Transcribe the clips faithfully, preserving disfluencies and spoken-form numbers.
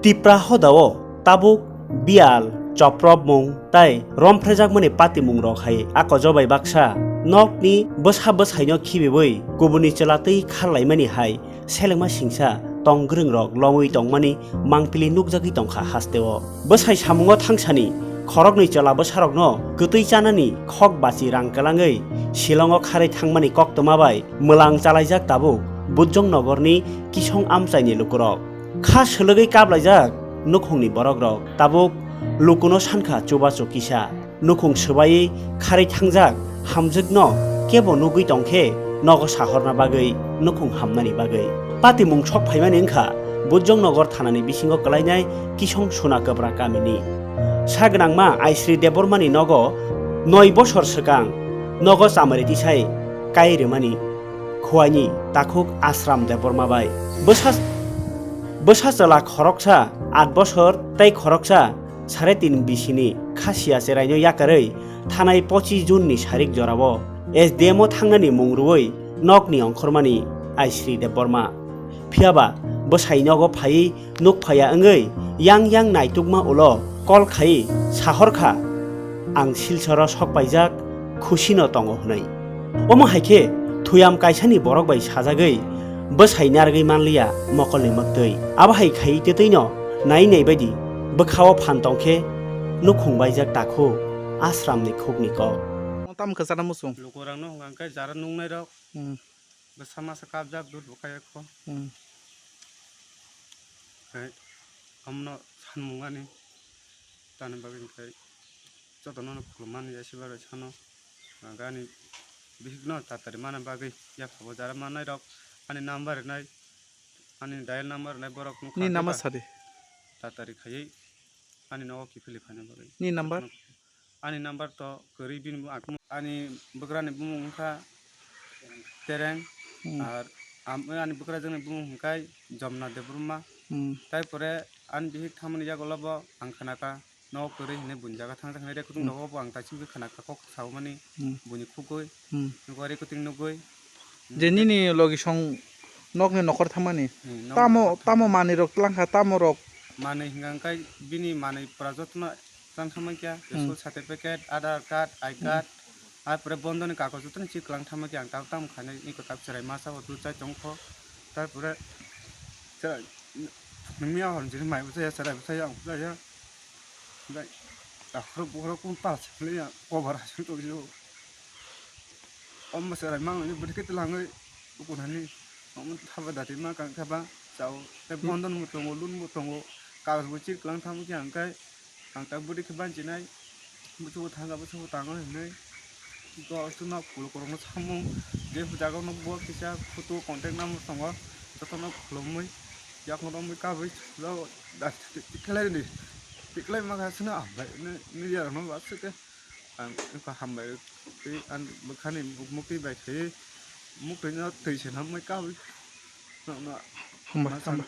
Tipra hodao tabuk biyal, choprobmung tai romphrejakmani patimungrok hai a kojobai baksa nokni bwsa bwsaino khibiwi kubuni chwla twi kharlaimani hai selengma singsa tong gwrwngrok lomwi tongmani mangpili nukjagwi tongkha hasteo. Bwsai samungo thangsani khoroknwi chwla bwsarokno kwtwi chanani khok bachi rang kwlangwi Shillongo kharwi thangmani koktwma bai mwlang chalaijak tabuk Bujong nogorni Kisong amchaini lukurok. Kha swlwgwi kablaijak nukhungni borokrok tabuk lukuno sankha chubachu kisa. Nukhung swbaiwi kharwi thangjak hamjwkno kebo nugwi tongkhe nogo sahorna bagwi nukhung hamnani bagwi. Patimung sok phaimani wngkha Bujong nogor thanani bisingo kwlainai Kisong Suna Kwbra kamini. Sagwnangma Aisri Debbarmani nogo noi bosor swkang nogo chamari tisai kai rwmani khuaini takhuk Asram Debbarma bai. Bwsa, bwsa chwla khoroksa aat bosor tei khoroksa sare tin bisini kha siya cheraino yakarwi thanai pochis June ni sarik jorao S D M o thangnani mung rwui nokni ongkhormani Aisri Debbarma. Phiyaba bwsai nogo phaiwi nuk phaiya wngwi yang yang naitukma ulo kol khai sahor kha, "Ang Silcharo sok paijak, khusino tongo," hwnwi. Omo hai khe thuyam kaisani borok bai sajagwi bwsai narwgwi manliya mokolni mwktwi. Abo hai khai twtwino nai nai baidi bwkhao phan tongkhe nukhung baijak takhuk Asramni khukni kok. Tamo kwchana muchung. Lukurokno hwnka khe jara nuknairok. Hmm. Bwsa masa kabjak dut bo kaya kho. Hmm. Hai, amno sanmung ani tani bagwi hwnkhe jotono khulumani yasibar bai sano. Hwnkhe ani bihikno tatari mana bagwi yaphabo jara mannairok ani number rwnai, ani dial number rwnai borok nukha. Ni number sadi. Tatari khaiwi ani nogo kiphilwi phaina bagwi. Ni number? Ani number to kwrwi bini bumung, ani bwkrani bumung wngkha Tereng. Hmm. Ar am-, ani bwkrajwkni bumung hwnkhe Jomna Debbarma. Hmm. Tai pore ani bihik thangmani yagulo bo ang khnakha, nogo kwrwi hinwi buini jaga thangjaknai, rekutung Hmm. nogo bo ang taichukgwi khnakha, kok samani Hmm. buini khugwi. Hmm. Nukgo rekuting nukgwi. Je nini logi song nokni nokhor thamani. Hmm, nok Tamo, nokhor tamo thamani. Manwi rok tlangkha, tamo rok. Manwi hwnka hwnkhe bini manwi pura jotono tlang thamani kya, Hmm. school certificate, Aadhaar card, I Hmm. card, ar pore bondo ni kagoj jotono chi klang thamani kya, ang tabuk tamo khainai, iko tabuk chwrai masa bo tu chai tongkho. Tarpore chwrai nungya hor jini mai bo chaya, chwrai bo chaya, ang bo chaya. Bai, akhoro bukhoro kun ta chwlaiya, cover aswk tongyo. Omo chwrai mangni bwrwi khe twlangwi ukunani omo thaba dati ma kang thaba chao. Tei Hmm. Bondon bo tongo, loan bo tongo, kagoj bo chir klang thangma khe ang khe ang ta bwrwi khe banchinai, bwswk bo thanga, bwswk bo tango hinwi. Bo chwngno kul korokno samung, je jagao no bo kisa photo contact number tongo, jotono khulumwi yakung romwi kabwi chwlao dati tiklai ni, tiklai ma kha chwngno hambai ni, media rokno aswk khe. Ang wngkha hambai twi, ani bwkhani muktwi bai khaiwi muktwino twi se namwi kabwi. Hambai, hambai.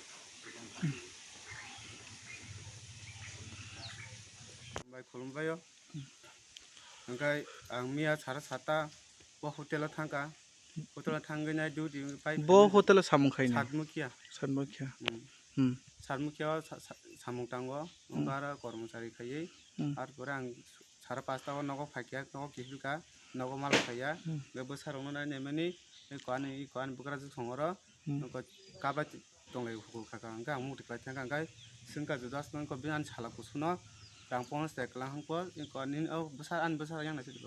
Hambai khulumbaio. Hwnkhe ang miya sara sata bo hotel o thangkha. Hotel o thangwi nai duty pai Bo phai hotel o samung khaini? Satmukhiya. Satmukhiya. Hmm. Hmm. Satmukhiya o sa-, sa-, samung tango. Hmm. Wngkha aro kormochari khaiwi. Hmm. Ar pore ang sara pasta o nogo phaikha, nogo kiphilkha, nogo mala phaiya. Hmm. Hwnkhe bwsarokno nai naimani, eko ani, eko ani bwkrajwk songoro. Hmm. Eko kabla tonglai hukukhakha, hwnkhe ang mukti khlai thangkha, hwnkhe swngkha juda aswk wngkha bini ani sala kusuno rang ponchash taka kwlang hwnkhe, eko ani, o bwsa, ani bwsa yang naisidi.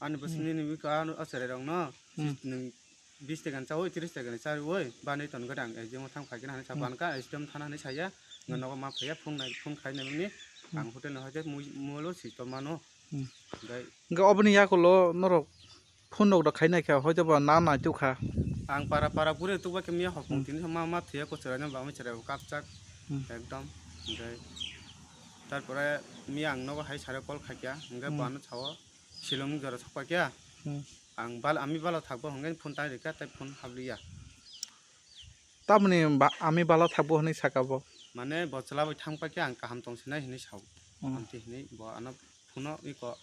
Ani bwswk Hmm. nini bwkha ano o chwrairokno Hmm. Nwng bis taka ni chaui, tris taka ni chaui, banwi tongkha ang A G M o thang phaikhe hinwi sa Hmm. bankha, A G M thana hinwi saya, Hmm. nogo ma phaiya, phone nai, phone khai naimani, Hmm. ang hotel no hoite mui-, molo si tongmano. Hmm. Gai Hwnkhe oboni yakulo norok phone rok da khaina khe hoite bo na nai tukha. Ang para para guri tukba khe miya hokong Hmm. tini ma ma thuya ko chwraino ba mi chwrai bo kapchak Hmm. Ekdom. Hwnkhe tarpore miya ang nogo hai sare call khaikha, hwnkhe Hmm. bo ano sao Shillong ni jora sokpakya. Hmm. Ang bal-, ami bala thakbo hwnkhe phone tang rikha, tei phone habliya. Tamoni ba-, ami bala thakbo hwnwi saka bo? Mane bo chwla bai thang paikhe ang kaham tong sinai hinwi sao. Hmm. Amtwi hinwi bo ano phone-o iko.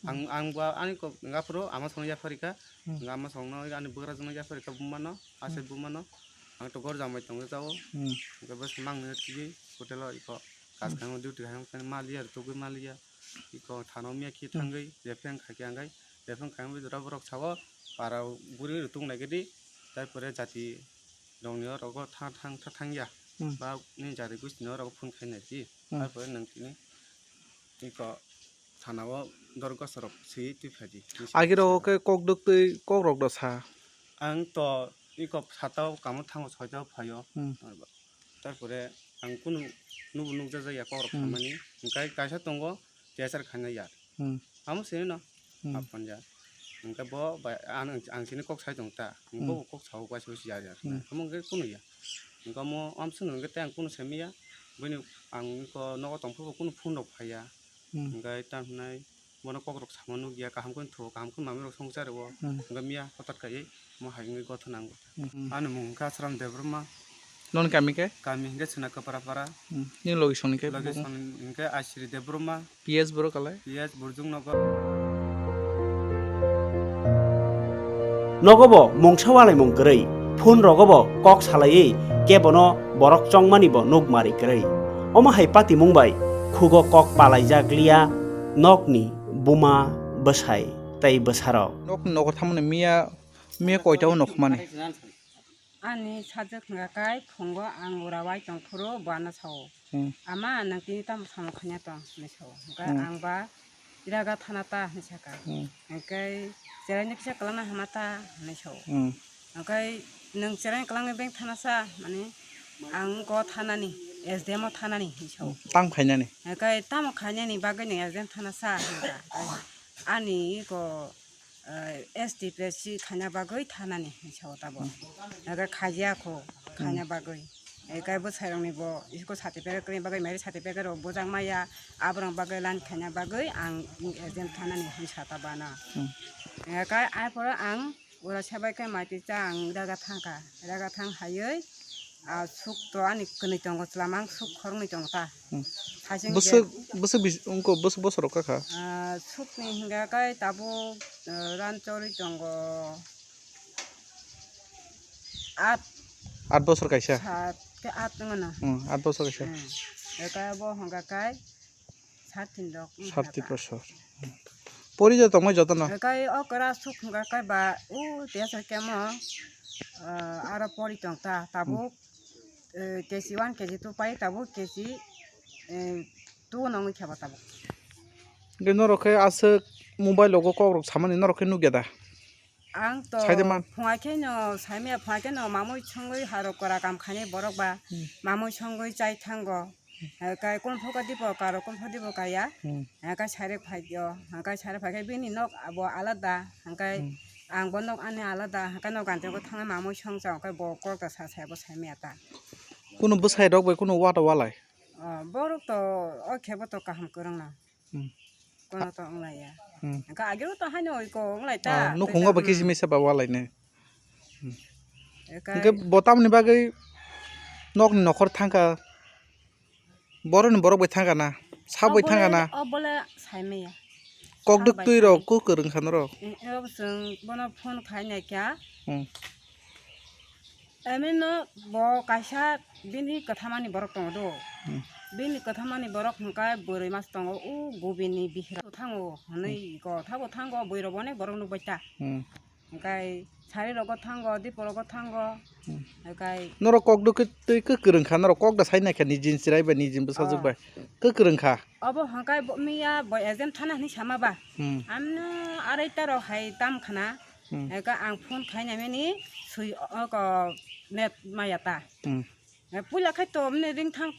Ang, Hmm. Ang bo ani ko ngaphuru ama songno yaphar rikha. Hmm. Nga ama songno ani bwkrajwkno yaphar rikha bumano, asai Hmm. bumano. Ang to gor jamai tongwi jao. Hmm. Hwnkhe bwswk mangno twiwi hotel o iko. Kas Hmm. kang duty kang kang maliya, tugwi maliya. Iko thano miya khi Hmm. thangwi, reference khai khe angkai, reference khai wngwi jora borok sao, para buri rwtung nai gidi, tarpore jati rokni o rogo thang thang thang thang ya. Hmm. Ba ni jati gusti no rogo phone khai nai di. Hmm. Tarpore nang tini iko thana o dorkhas rok swi twi phai di. Agi rogo khe kok duk twi kok rok do sa. Ang to iko sata o kamo thango soita o phaio. Hmm. Tarpore ang kunu nubo nukjak ya kok rok Hmm. phamani. Hwnkhe kaisa tongo T S R khaina ya. Hmm. Amo sini no. Hmm. Apanja. Hwnkhe bo bai ang, ang sini kok sai tong ta. Hmm. Bo kok sao kaisa usi ya ya. Hmm. Amo hwnkhe kunu ya. Hwnkhe mo amsung hwnkhe tei ang kunu semi ya. Bini ang ko nogo tongphuru kunu phone rok phaiya. Hmm. Hwnkhe tamo hwnai bono kok rok sama nukya kaham khe thung kaham khe mami rok songchar o. Hmm. Hwnkhe miya hotat kaiwi mo hai wngwi gotho nango. Hmm. Ani mung khe Asram Debbarma. Non kami khe? Kami hwnkhe Sona Kaprapara. Hmm. Nini logi song ni khe? Logi song ni hwnkhe Asri Debbarma. P S Borok kalai? P S Burjung Nagar. Nogo bo mungsa walaimung kwrwi, phone rogo bo kok salaiwi kebono borok chongmani bo nukmari kwrwi. Omo hai patimung bai khugo kok palaijak liya nokni buma, bwsai tei bwsarok. Nokni nokor thamani miya, miya koita o nokmani? Ani sajwk hwnka khe phungo ang ura wai tongphuru buana sao. Hmm. Ama, nwng tini tamo samung khaina tong? Hinwi sao. Hwnkhe Hmm. ang ba iraga thana ta hinwi saka. Hmm. Hwnkhe cheraini kisa kwlangna hama ta hinwi sao. Hmm. Hwnkhe nwng cheraini kwlangni bank thana sa, mani ang go thanani, S D M o thanani hinwi sao. Hmm. Tang phainani? Hwnkhe tamo khainani bagwi nwng S D M thana sa hinwi sa. Ani go eh, S T P S C khaina bagwi thanani hinwi sao tabuk. Hwnkhe khaiya kho khaina bagwi. Hwnkhe bwsai rokni bo school certificate kwrwini bagwi, marriage certificate rok bujak maya, aborok bagwi line khaina bagwi ang agent thanani hinwi sa tabuk ano. Hmm. Hwnkhe aphuru ang ura sabai khe mai twi cha ang raga thangkha. Raga thang haiwi, ah, suk to ani kwnwi tongo, chwla mang suk khoroknwi tongo ta. Hmm. Haising Bwswk, je- bwswk bis-, wngkha, bwswk bosor rok kakha? Ah, sukni hingga kai tabuk, ah, ran chorwi tongo. At. At bosor kaisa? Sat ke at wngmano. Hmm, at bosor kaisa. Hmm. Eka bo hingga kai sat tin rok wngkha Sat tin ta. Bosor. Pori joto tongmai jotono? Kai okra suk hingga kai ba u tesa kemo, ah, aro pori tong ta tabuk. Hmm. Eh, K G one, K G two pai tabuk K G, eh, two no wngwi khe bo tabuk. Hwnkhe norok khe aswk mobile rogo kok rok samani norok khe nukya da? Ang to Saide man. Phunga khe no saimaya, phunga khe no mamui songwi harok kora kam khainai borok ba, Hmm. mamui songwi chai thango. Hwnkhe kon phoka dipo karo, kon pho dipo kaya. Hmm. Hwnkhe sari phaikhe, hwnkhe sari phaikhe bini nok abo alada, hwnkhe Hmm. ang bo nok ani alada, hwnkhe nok ganti bo thangwi mamui songcha, hwnkhe bo kok ta sa sai bo saimaya ta. Kunu bwsai rok bai kunu wata walai? Ah, borok to o khe bo to kaham kwrwng na. Hmm. Kono to wng laiya. Hmm. Hwnkhe agiro to haino oi ko wng lai ta. Ah, nukhungo ba kisi misa ba walai ne. Hmm. Hwnkhe bo tamni bagwi nokni nokhor thangkha. Boroni borok bai thangkha na? Sak bai thangkha na? O bole saimaya. Kok duk twi rok ko kwrwng kha norok? Eh, eh, chwng bono phone khai nai kha. Hmm. Emino bo kaisa bini kwthamani borok tongo do. Hmm. Bini kwthamani borok hwnkhe bwrwi mas tongo, o gubini bihira thango hwnwi Hmm. ko thago thango bwrwi rok bo onek borok nukbai ta. Hmm. Hwnkhe sari rogo thango, dipo rogo thango. Hmm. Hwnkhe Norok kok duk twi kwrwng kha, norok kok da sai nai kha nijini chwrai bai nijini bwsajwk Oh. bai. Kwrwng kha. Obo hwnkhe bo miya bo exam thana hwnwi sama ba. Hmm. Amno araita rok hai tam khana. Hmm. Eka ang phone khai nai mani sui o ko net maya ta. Hmm. Eh, puila khai to mne ring thang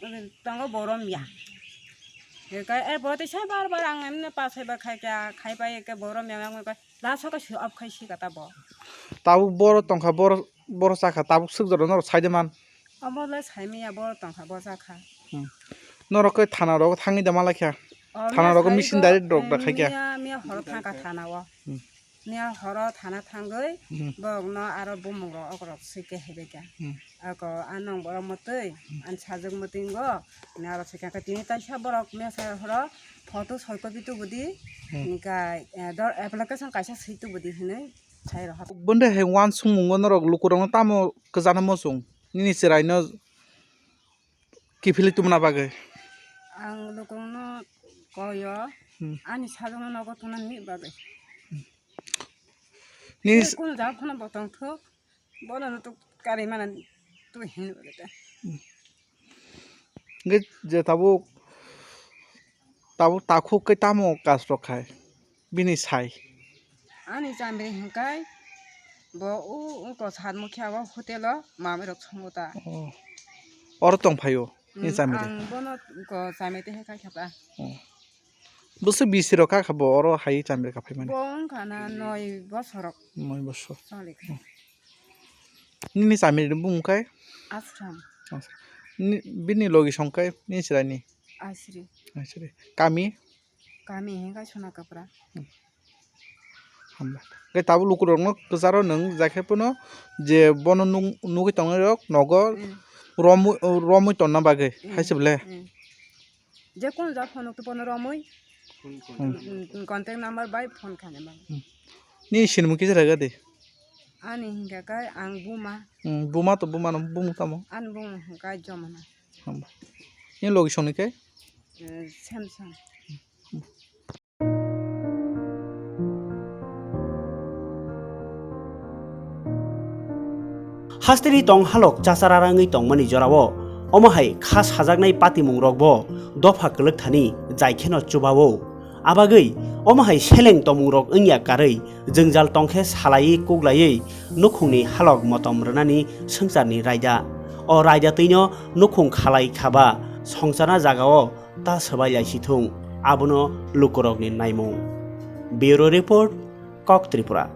tongo borom ya. Eka e bo te sai bar bar ang mne pa sai bar khai kya khai pai ke borom ya ang ka la so ka si op khai si ka ta bo. Tabuk boro tongkha boro boro chakha tabuk suk jora norok sai de man. Obo le sai maya boro tongkha bo chakha. Hmm. Norok khe thana rogo thangwi da malai kha. Oh, Thana miya rogo sai machine go, direct rok da eh, khai kha. Miya miya horo thangkha thana o. Hmm. Miya horo thana thangwi Hmm. borokno aro bumung rok okrok swi khe hai bai kha. Hmm. Ako anong borok mwtwi, Hmm. ani sajwk mwtwi ngo, ani aro swi kha tini taisa borok mesa horo photo soi copy tubudi, Hmm. hwnkha, eh, dor application kaisa swi tubudi hinwi sai rw. Bwndai hai uansukmungo norok lukurokno tamo kwchana muchung? Nini chwraino kiphilwi tubuna bagwi. Ang lukungno koyo, Hmm. ani sajwkno nogo tungna ni bagwi. Nini Tei kunu jaga phano bo tongthok, bono no tuk kari mana tu hin bagwi ta. Hwnkhe je tabuk, tabuk takhuk khe tamo kaj rok khai? Bini sai. Ani chamri hwnkhai bo u, u ko sat mukhe abo hotel o mamai rok songo ta. Oh. Oro tong phaio, ni Hmm, chamri. Ang bono ko chamri te hai khai khata. Oh. Bwswk bisi rok kha kha bo oro hai chamri kha phaimani. Bo wngkha na noi bosor rok. Noi bosor. Choli kha. Nini chamri ni bumung khai? Ashram. Ashram. Ni, bini logi song khai ni chwrai ni? Asri. Asri. Kami? Kami hingka Sona Kapra. Hmm. Hamba. Khe tabuk lukurokno kwcharo nwng jai khe phano je bono nung-, nugwi tongnairok nogo Hmm. romwi, romwi tonna bagwi Hmm. hai se bwle? Hmm. Je kono ja phone to bono romwi, Hmm. Hmm, contact number bai phone khaina bagwi. Hmm. Ni sinimung kisa rega di? Ani hingka kai ang Buma. Hmm, Buma to Buma no bumung tamo? Ani bumung hingka Jomana. Hamba. Ni logi song ni khe? Eh, Samson. Hasteni tong halok chachara rangwi tongmani jorao, omo hai kha sajaknai patimungrokbo dopha kwlwk thani jai kheno chubao. Abagwi omo hai seleng tongmungrok wngya karwi jwngjal tongkhe salaiwi kuklaiwi nukhungni halok motom rwnani swngcharni raida. O raida twino nukhung khalai khaba songcharna jagao ta swbai lai si thung, abono lukurokni naimung. Bureau Report, Kok Tripura.